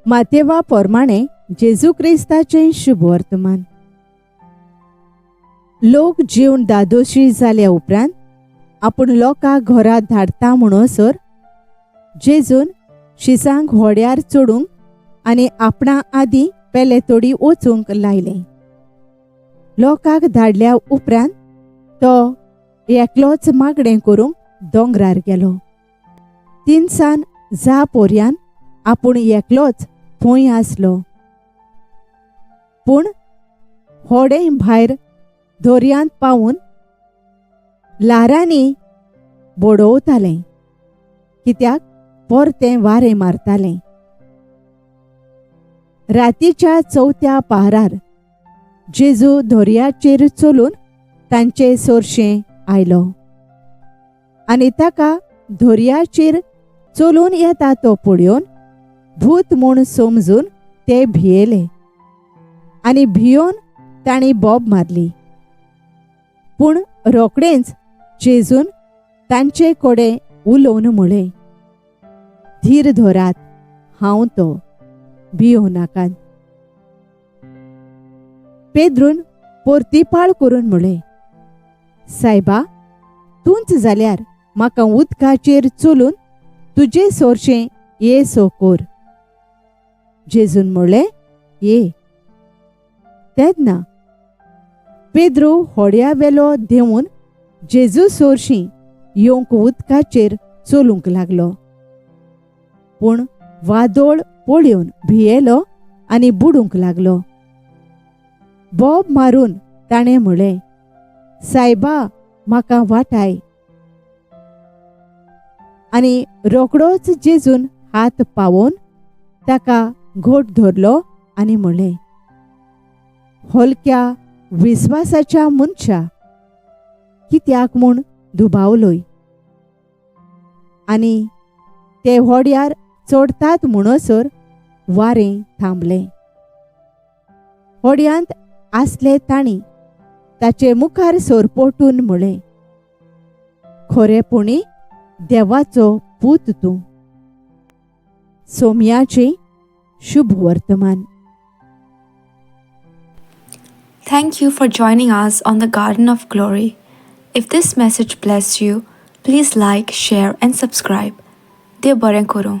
मातेवा पोरमाणें जेजू क्रिस्ताचें शुभ वर्तमान. लोक जेवन दादोशी जाल्या उपरांत आपूण लोकांक घरा धाडटा म्हणसर जेजून शिसांक होड्यार चडूंक आनी आपणा आदीं पेले तोडी वचूंक लायलें. लोकांक धाडल्या उपरांत तो एकलोच मागणें करूंक दोंगरार गेलो. तिनसान जा पोरयान आपूण एकलोच थंय आसलो. पूण होडें भायर दर्यांत पावून ल्हारांनी बडोवतालें, कित्याक परतें वारें मारतालें. रातीच्या चवथ्या पहरार जेजू दर्याचेर चलून तांचे सोरशें आयलो आनी ताका दर्याचेर चलून येता तो पळोवन भूत म्हूण समजून ते भियेले आनी भियोन तांणी बोब मारली. पूण रोखडेंच जेजून तांचे कडेन उलोवन म्हळें, धीर धरात, हांव तो, भियों नाकात. पेद्रून पोर्तिपाळ करून म्हळें, सायबा, तूंच जाल्यार म्हाका उदकाचेर चलून तुजे सोरशें ये सो कोर. जेजून म्हणलें, ये. तेन्ना पेद्रू होड्या वेलो देंवून जेजू सोरशीं येवंक उदकाचेर चलूंक लागलो. पूण वादोळ पळोवन भियेलो आनी बुडूंक लागलो. बोब मारून ताणें म्हळें, सायबा, म्हाका वाटाय. आनी रोखडोच जेजून हात पावोवन ताका घोट धरलो आनी म्हळें, हलक्या विस्वासाच्या मनशा, कित्याक म्हूण दुबावलोय? आनी ते होड्यार चडतात म्हणसर वारें थांबलें. होड्यांत आसले तांणी ताचे मुखार सरपटून म्हळें, खरेपणी देवाचो पूत तूं. सोम्याचें शुभ वर्तमान. Thank you for joining us on the Garden of Glory. If this message blessed you, please like, share, and subscribe. देव बरें करूं.